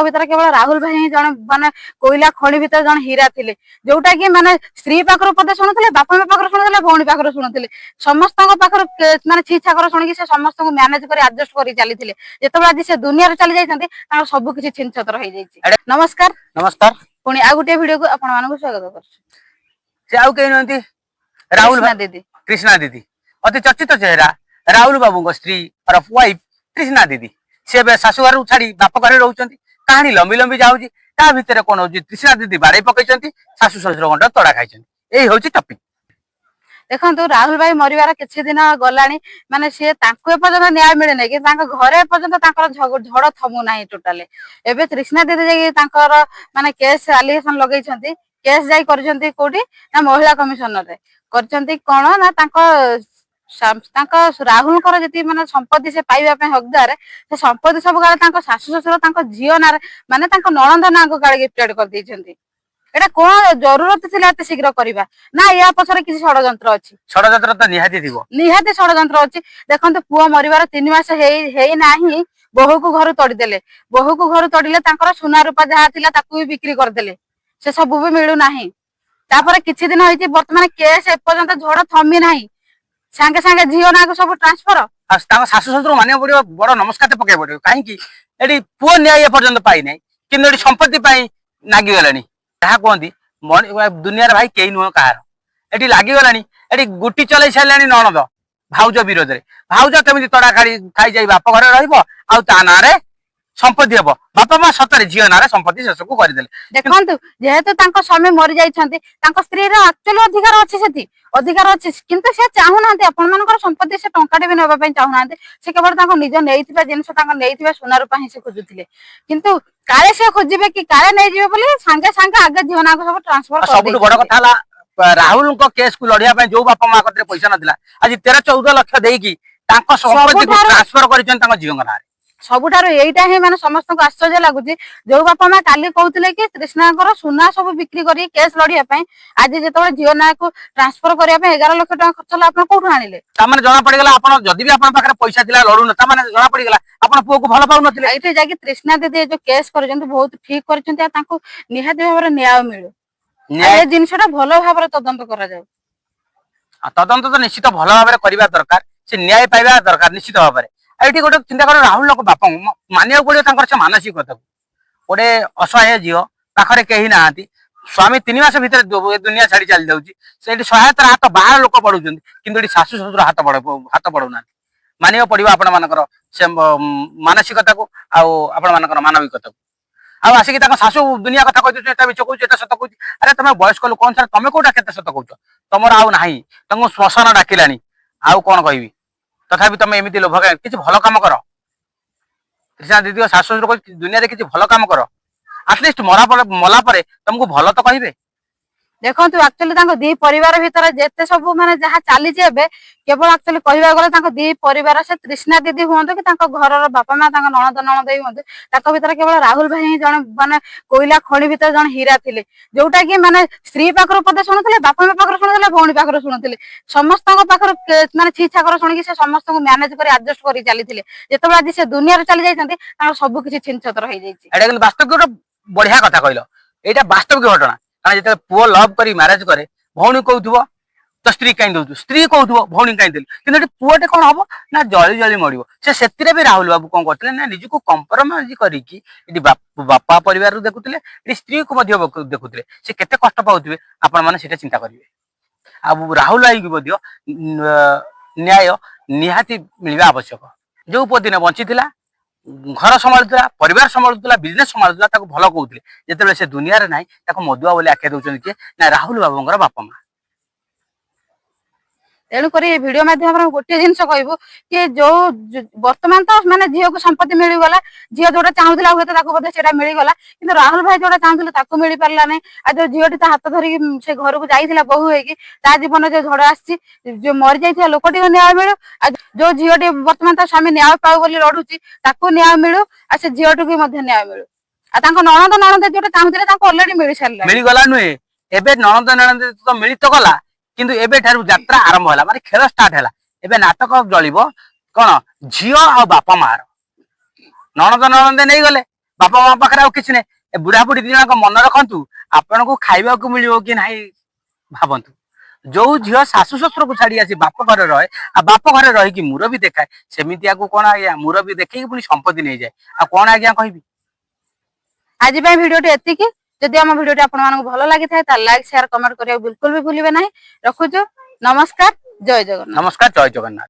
ଭିତରେ କେବଳ ରାହୁଲ ଭାଇ ହିଁ ଜଣେ ମାନେ କୋଇଲା ଖଣି ଭିତରେ ଜଣେ ହୀରା ଥିଲେ, ଯୋଉଟା କି ମାନେ ସ୍ତ୍ରୀ ପାଖରୁ ପଦେ ଶୁଣୁଥିଲେ, ବାପା ମା ପାଖରୁ ଶୁଣୁଥିଲେ, ଭଉଣୀ ପାଖରୁ ଶୁଣୁଥିଲେ, ସମସ୍ତଙ୍କ ପାଖରୁ ମାନେ ଛି ଛାକର ଶୁଣିକି ସେ ସମସ୍ତଙ୍କୁ ମ୍ୟାନେଜ କରି ଆଡଜଷ୍ଟ କରି ଚାଲିଥିଲେ। ଯେତେବେଳେ ଆଜି ସେ ଦୁନିଆରେ ଚାଲି ଯାଇଛନ୍ତି, ତାଙ୍କର ସବୁ କିଛି ଛିନଛତ୍ର ହେଇଯାଇଛି। ନମସ୍କାର। ନମସ୍କାର। ପୁଣି ଆଉ ଗୋଟିଏ ଭିଡିଓକୁ ଆପଣ ମାନଙ୍କୁ ସ୍ୱାଗତ କରୁଛୁ। ସେ ଆଉ କେହି ନୁହନ୍ତି, ରାହୁଲ କୃଷ୍ଣା ଦିଦି। କୃଷ୍ଣା ଦିଦି, ଅତି ଚର୍ଚ୍ଚିତ ଚେହେରା, ରାହୁଲ ବାବୁଙ୍କ ସ୍ତ୍ରୀ ଓରଫ ୱାଇଫ କୃଷ୍ଣା ଦିଦି। ସେ ଏବେ ଶାଶୁଘରକୁ ଛାଡି ବାପ ଘରେ ରହୁଛନ୍ତି। କାହାଣୀ ଲମ୍ବି ଲମ୍ବି ଯାଉଛି। ତା ଭିତରେ କଣ ହଉଛି? କୃଷ୍ଣା ଦିଦି ବାଡେଇ ପକେଇଛନ୍ତି, ଶାଶୁ ଶ୍ୱଶୁରଙ୍କ ତଡା ଖାଇଛନ୍ତି। ଏଇ ହଉଛି ଟପିକ। ଦେଖନ୍ତୁ, ରାହୁଲ ଭାଇ ମରିବାର କିଛି ଦିନ ଗଲାଣି, ମାନେ ସିଏ ତାଙ୍କୁ ଏପର୍ଯ୍ୟନ୍ତ ନ୍ୟାୟ ମିଳିନାହିଁ କି ତାଙ୍କ ଘରେ ଏପର୍ଯ୍ୟନ୍ତ ତାଙ୍କର ଝଡ ଥମୁ ନାହିଁ ଟୋଟାଲି। ଏବେ ତୃଷ୍ଣା ଦିଦି ଯାଇକି ତାଙ୍କର ମାନେ କେସ୍ ଆଲିଗେସନ ଲଗେଇଛନ୍ତି। କେସ୍ ଯାଇ କରିଛନ୍ତି କୋଉଠି ନା ମହିଳା କମିଶନରେ କରିଛନ୍ତି। କଣ ନା ତାଙ୍କ ରାହୁଲଙ୍କର ଯେତିକି ମାନେ ସମ୍ପତ୍ତି ସେ ପାଇବା ପାଇଁ ହକଦାର, ସେ ସମ୍ପତ୍ତି ସବୁ କାଳେ ତାଙ୍କ ଶାଶୁ ଶ୍ୱଶୁର ତାଙ୍କ ଝିଅ ନାଁରେ, ମାନେ ତାଙ୍କ ନଣନ୍ଦ ନାଁକୁ କାଳେ ଗିଫ୍ଟେଡ କରିଦେଇଛନ୍ତି। ଏଇଟା କଣ ଜରୁରତ ଥିଲା ଏତେ ଶୀଘ୍ର କରିବା? ନା ୟା ପଛରେ କିଛି ଷଡଯନ୍ତ୍ର ଅଛି? ଷଡଯନ୍ତ୍ର ତ ନିହାତି ଥିବ। ନିହାତି ଷଡଯନ୍ତ୍ର ଅଛି। ଦେଖନ୍ତୁ, ପୁଅ ମରିବାର 3 ମାସ ହେଇ ହେଇନାହିଁ, ବୋହୂକୁ ଘରୁ ତଡ଼ିଦେଲେ। ବୋହୂକୁ ଘରୁ ତଡ଼ିଲେ, ତାଙ୍କର ସୁନା ରୂପା ଯାହା ଥିଲା ତାକୁ ବି ବିକ୍ରି କରିଦେଲେ, ସେ ସବୁ ବି ମିଳୁନାହିଁ। ତାପରେ କିଛି ଦିନ ହେଇଛି, ବର୍ତ୍ତମାନ କେସ୍ ଏପର୍ଯ୍ୟନ୍ତ ଝଡ ଥମି ନାହିଁ, ସାଙ୍ଗେ ସାଙ୍ଗେ ଝିଅ ନାଁକୁ ସବୁ ଟ୍ରାନ୍ସଫର। ଆଉ ତାଙ୍କ ଶାଶୁ ଶ୍ୱଶୁର ମାନିବାକୁ ପଡିବ, ବଡ ନମସ୍କାର ପକେଇବାକୁ ପଡିବ। କାହିଁକି ଏଠି ପୁଅ ନ୍ୟାୟ ଏପର୍ଯ୍ୟନ୍ତ ପାଇନାହିଁ, କିନ୍ତୁ ଏଠି ସମ୍ପତ୍ତି ପାଇଁ ଲାଗିଗଲାଣି। ଯାହା କୁହନ୍ତି, ଦୁନିଆରେ ଭାଇ କେହି ନୁହଁ କାହାର। ଏଠି ଲାଗିଗଲାଣି, ଏଠି ଗୁଟି ଚଲେଇ ସାରିଲାଣି ନଣଦ ଭାଉଜ ବିରୋଧରେ। ଭାଉଜ କେମିତି ତଡା ଖାଇ ଖାଇଯାଇ ବାପ ଘରେ ରହିବ ଆଉ ତା ନାଁରେ ସମ୍ପତ୍ତି ହବ। ବାପା ମା ସତରେ ଝିଅ ନାଁରେ ସମ୍ପତ୍ତି ଶେଷକୁ କରିଦେଲେ। ଦେଖନ୍ତୁ, ଯେହେତୁ ତାଙ୍କ ସ୍ୱାମୀ ମରି ଯାଇଛନ୍ତି, ତାଙ୍କ ସ୍ତ୍ରୀର ଆକ୍ଚୁଆଲି ଅଧିକାର ଅଛି, ସେଠି ଅଧିକାର ଅଛି, କିନ୍ତୁ ସେ ଚାହୁଁନାହାନ୍ତି ଆପଣ ମାନଙ୍କର ସମ୍ପତ୍ତି। ସେ ଟଙ୍କାଟେ ବି ନେବା ପାଇଁ ଚାହୁଁନାହାନ୍ତି। ସେ କେବଳ ତାଙ୍କ ନିଜ ନେଇଥିବା ଜିନିଷ, ତାଙ୍କ ନେଇଥିବା ସୁନା ରୂପା ହିଁ ସେ ଖୋଜୁଥିଲେ। କିନ୍ତୁ କାଳେ ସେ ଖୋଜିବେ କି କାଳେ ନେଇଯିବେ ବୋଲି ସାଙ୍ଗେ ସାଙ୍ଗେ ଆଗେ ଝିଅ ନାଁକୁ ସବୁ ଟ୍ରାନ୍ସଫର। ଆଉ ସବୁଠୁ ବଡ କଥା ହେଲା, ରାହୁଲଙ୍କ କେସ୍ କୁ ଲଢିବା ପାଇଁ ଯୋଉ ବାପା ମା କତିରେ ପଇସା ନଥିଲା, ଆଜି 13-14 ଲକ୍ଷ ଦେଇକି ତାଙ୍କ ସମ୍ପତ୍ତିକୁ ଟ୍ରାନ୍ସଫର କରିଛନ୍ତି ତାଙ୍କ ଝିଅଙ୍କ ନାଁରେ। ସବୁଠାରୁ ଏଇଟା ହିଁ ମାନେ ସମସ୍ତଙ୍କୁ ଆଶ୍ଚର୍ଯ୍ୟ ଲାଗୁଛି। ଯୋଉ ବାପା ମା କାଲି କହୁଥିଲେ କି ତୃଷ୍ଣାଙ୍କର ସୁନା ସବୁ ବିକ୍ରି କରି କେସ୍ ଲଢିବା ପାଇଁ, ଆଜି ଯେତେବେଳେ ଝିଅ ନାଁକୁ ଟ୍ରାନ୍ସଫର କରିବା ପାଇଁ 11 ଲକ୍ଷ ଟଙ୍କା ଖର୍ଚ୍ଚ ହେଲା, ଆପଣ କୋଉଠୁ ଆଣିଲେ? ତାମାନେ ଜଣା ପଡିଗଲା, ଆପଣ ଯଦି ବି ଆପଣଙ୍କ ପାଖରେ ପଇସା ଥିଲା ଲଢୁନ, ତାମାନେ ଜଣା ପଡିଗଲା ଆପଣ ପୁଅକୁ ଭଲ ପାଉନଥିଲେ। ଏଇଠି ଯାଇକି ତୃଷ୍ଣା ଦିଦି ଏ ଯୋଉ କେସ୍ କରିଛନ୍ତି, ବହୁତ ଠିକ କରିଛନ୍ତି ଆଉ ତାଙ୍କୁ ନିହାତି ଭାବରେ ନ୍ୟାୟ ମିଳୁ ଆଉ ଏ ଜିନିଷଟା ଭଲ ଭାବରେ ତଦନ୍ତ କରାଯାଉ। ଆଉ ତଦନ୍ତ ତ ନିଶ୍ଚିତ ଭଲ ଭାବରେ କରିବା ଦରକାର, ସେ ନ୍ୟାୟ ପାଇବା ଦରକାର ନିଶ୍ଚିତ ଭାବରେ। ଆଉ ଏଠି ଗୋଟେ ଚିନ୍ତା କର, ରାହୁଲ ବାପାଙ୍କୁ ମାନିବାକୁ ପଡିବ ତାଙ୍କର ସେ ମାନସିକତାକୁ। ଗୋଟେ ଅସହାୟ ଝିଅ, ପାଖରେ କେହି ନାହାନ୍ତି, ସ୍ୱାମୀ 3 ମାସ ଭିତରେ ଏ ଦୁନିଆ ଛାଡି ଚାଲି ଯାଉଛି। ସେଇଠି ସହାୟତାର ହାତ ବାହାର ଲୋକ ବଢୁଛନ୍ତି, କିନ୍ତୁ ଏଠି ଶାଶୁ ଶ୍ୱଶୁର ହାତ ବଢୁନାହାନ୍ତି। ମାନିବାକୁ ପଡିବ ଆପଣ ମାନଙ୍କର ସେ ମାନସିକତାକୁ ଆଉ ଆପଣ ମାନଙ୍କର ମାନବିକତାକୁ। ଆଉ ଆସିକି ତାଙ୍କ ଶାଶୁ ଦୁନିଆ କଥା କହିଦଉଛନ୍ତି, ଏଟା ମିଛ କହୁଛି, ଏଟା ସତ କହୁଛି। ଆରେ, ତମେ ବୟସ୍କ ଲୋକ ଅନୁସାରେ ତମେ କୋଉଟା କେତେ ସତ କହୁଛ? ତମର ଆଉ ନାହିଁ, ତମକୁ ଶ୍ମଶାନ ଡାକିଲାଣି, ଆଉ କଣ କହିବି? ତଥାପି ତମେ ଏମିତି ଲୋଭ କାହିଁ? କିଛି ଭଲ କାମ କର। କୃଷ୍ଣା ଦିଦି, ଶାଶୁ ଶ୍ୱଶୁର କହୁଛି, ଦୁନିଆରେ କିଛି ଭଲ କାମ କର, ଆଟଲିଷ୍ଟ ମରା ପରେ, ମଲା ପରେ ତମକୁ ଭଲ ତ କହିବେ। ଦେଖନ୍ତୁ, ଆକ୍ଚୁଆଲି ତାଙ୍କ ଦି ପରିବାର ଭିତରେ ଯେତେ ସବୁ ମାନେ ଯାହା ଚାଲିଛି ଏବେ, କେବଳ ଆକ୍ଚୁଆଲି କହିବାକୁ ଗଲେ ତାଙ୍କ ଦି ପରିବାର, ସେ ତୃଷ୍ଣା ଦିଦି ହୁଅନ୍ତୁ କି ତାଙ୍କ ଘରର ବାପା ମା, ତାଙ୍କ ନଣନ୍ଦ ନଣଦେଇ ହୁଅନ୍ତୁ, ତାଙ୍କ ଭିତରେ କେବଳ ରାହୁଲ ଭାଇ ହିଁ ଜଣେ ମାନେ କୋଇଲା ଖଣି ଭିତରେ ଜଣେ ହୀରା ଥିଲେ, ଯୋଉଟା କି ମାନେ ସ୍ତ୍ରୀ ପାଖରୁ ପଦେ ଶୁଣୁଥିଲେ, ବାପା ମା ପାଖରୁ ଶୁଣୁଥିଲେ, ଭଉଣୀ ପାଖରୁ ଶୁଣୁଥିଲେ, ସମସ୍ତଙ୍କ ପାଖରୁ ମାନେ ଛି ଛାକର ଶୁଣିକି ସେ ସମସ୍ତଙ୍କୁ ମ୍ୟାନେଜ କରି ଆଡଜଷ୍ଟ କରି ଚାଲିଥିଲେ। ଯେତେବେଳେ ଆଜି ସେ ଦୁନିଆରେ ଚାଲି ଯାଇଛନ୍ତି, ତାଙ୍କର ସବୁ କିଛି ଛିନଛତ୍ର ହେଇଯାଇଛି। ଏଇଟା କିନ୍ତୁ ବାସ୍ତବିକ ଗୋଟେ ବଢିଆ କଥା କହିଲ। ଏଇଟା ବାସ୍ତବିକ ଘଟଣା। କାରଣ ଯେତେବେଳେ ପୁଅ ଲଭ୍ କରି ମ୍ୟାରେଜ କରେ, ଭଉଣୀ କହୁଥିବ ତ ସ୍ତ୍ରୀ କାହିଁ ଦଉଛୁ, ସ୍ତ୍ରୀ କହୁଥିବ ଭଉଣୀ କାହିଁ ଦେଲୁ। କିନ୍ତୁ ଏଠି ପୁଅଟେ କଣ ହବ ନା ଜଳି ଜଳି ମରିବ ସେ। ସେଥିରେ ବି ରାହୁଲ ବାବୁ କଣ କରୁଥିଲେ ନା ନିଜକୁ କମ୍ପ୍ରମାଇଜ କରିକି ଏଠି ବାପା ପରିବାରରୁ ଦେଖୁଥିଲେ, ଏଠି ସ୍ତ୍ରୀକୁ ମଧ୍ୟ ଦେଖୁଥିଲେ। ସେ କେତେ କଷ୍ଟ ପାଉଥିବେ, ଆପଣ ମାନେ ସେଇଟା ଚିନ୍ତା କରିବେ। ଆଉ ରାହୁଲ ଭାଇକି ମଧ୍ୟ ନ୍ୟାୟ ନିହାତି ମିଳିବା ଆବଶ୍ୟକ। ଯୋଉ ପୁଅ ଦିନେ ବଞ୍ଚିଥିଲା, ଘର ସମ୍ଭାଳୁଥିଲା, ପରିବାର ସମ୍ଭାଳୁଥିଲା, ବିଜନେସ ସମ୍ଭାଳୁଥିଲା, ତାକୁ ଭଲ କହୁଥିଲେ, ଯେତେବେଳେ ସେ ଦୁନିଆରେ ନାହିଁ, ତାକୁ ମଦୁଆ ବୋଲି ଆଖ୍ୟା ଦଉଛନ୍ତି କିଏ ନା ରାହୁଲ ବାବୁଙ୍କର ବାପା ମା। ତେଣୁକରି ଏ ଭିଡିଓ ମାଧ୍ୟମରେ ଆମେ ଗୋଟିଏ ଜିନିଷ କହିବୁ କି ଯୋଉ ବର୍ତ୍ତମାନ ତ ମାନେ ଝିଅକୁ ସମ୍ପତ୍ତି ମିଳିଗଲା, ଝିଅ ଯୋଉଟା ଚାହୁଁଥିଲା ହୁଏତ ତାକୁ ବୋଧେ ସେଇଟା ମିଳିଗଲା, କିନ୍ତୁ ରାହୁଲ ଭାଇ ଯୋଉଟା ଚାହୁଁଥିଲେ ତାକୁ ମିଳି ପାରିଲା ନାହିଁ। ଆଉ ଯୋଉ ଝିଅଟି ତା ହାତ ଧରିକି ସେ ଘରକୁ ଯାଇଥିଲା ବୋହୂ ହେଇକି, ତା ଜୀବନରେ ଯୋଉ ଝଡ ଆସିଛି, ଯୋଉ ମରିଯାଇଥିବା ଲୋକଟିକୁ ନ୍ୟାୟ ମିଳୁ, ଆଉ ଯୋଉ ଝିଅଟି ବର୍ତ୍ତମାନ ତା ସ୍ୱାମୀ ନ୍ୟାୟ ପାଉ ବୋଲି ଲଢୁଛି, ତାକୁ ନ୍ୟାୟ ମିଳୁ, ଆଉ ସେ ଝିଅଟିକୁ ବି ମଧ୍ୟ ନ୍ୟାୟ ମିଳୁ। ଆଉ ତାଙ୍କ ନଣନ୍ଦ ନଣନ୍ଦ ଯୋଉଟା ଚାହୁଁଥିଲେ ତାଙ୍କୁ ଅଲରେଡି ମିଳି ସାରିଲାଣି। ମିଳିଗଲା ନୁହେଁ, ଏବେ ନଣନ୍ଦ ନଣନ୍ଦ ତ ମିଳି ତ ଗଲା, କିନ୍ତୁ ଏବେ ଠାରୁ ଯାତ୍ରା ଆରମ୍ଭ ହେଲା, ମାନେ ଖେଳ ଷ୍ଟାର୍ଟ ହେଲା। ଏବେ ନାଟକ ଜଳିବ କଣ? ଝିଅ ଆଉ ବାପା ମାର। ନଣନ୍ଦ ନଣନ୍ଦ ନେଇଗଲେ, ବାପା ମା ପାଖରେ ଆଉ କିଛି ନାହିଁ। ଏ ବୁଢା ବୁଢୀ ଦି ଜଣଙ୍କ ମନେ ରଖନ୍ତୁ, ଆପଣଙ୍କୁ ଖାଇବାକୁ ମିଳିବ କି ନାହିଁ ଭାବନ୍ତୁ। ଯୋଉ ଝିଅ ଶାଶୁ ଶ୍ୱଶୁରକୁ ଛାଡି ଆସି ବାପ ଘରେ ରହେ, ଆଉ ବାପ ଘରେ ରହିକି ମୁରବି ଦେଖାଏ, ସେମିତିଆକୁ କଣ ଆଜ୍ଞା, ମୁରବି ଦେଖେଇକି ପୁଣି ସମ୍ପତ୍ତି ନେଇଯାଏ, ଆଉ କଣ ଆଜ୍ଞା କହିବି? ଆଜି ପାଇଁ ଭିଡିଓଟି ଏତିକି। ଯଦି ଆମ ଭିଡିଓଟି ଆପଣମାନଙ୍କୁ ଭଲ ଲାଗିଥାଏ, ତାହେଲେ ଲାଇକ୍, ସେୟାର, କମେଣ୍ଟ କରିବାକୁ ବିଲକୁଲ ବି ଭୁଲିବେ ନାହିଁ। ରଖୁଛୁ, ନମସ୍କାର, ଜୟ ଜଗନ୍ନାଥ। ନମସ୍କାର, ଜୟ ଜଗନ୍ନାଥ।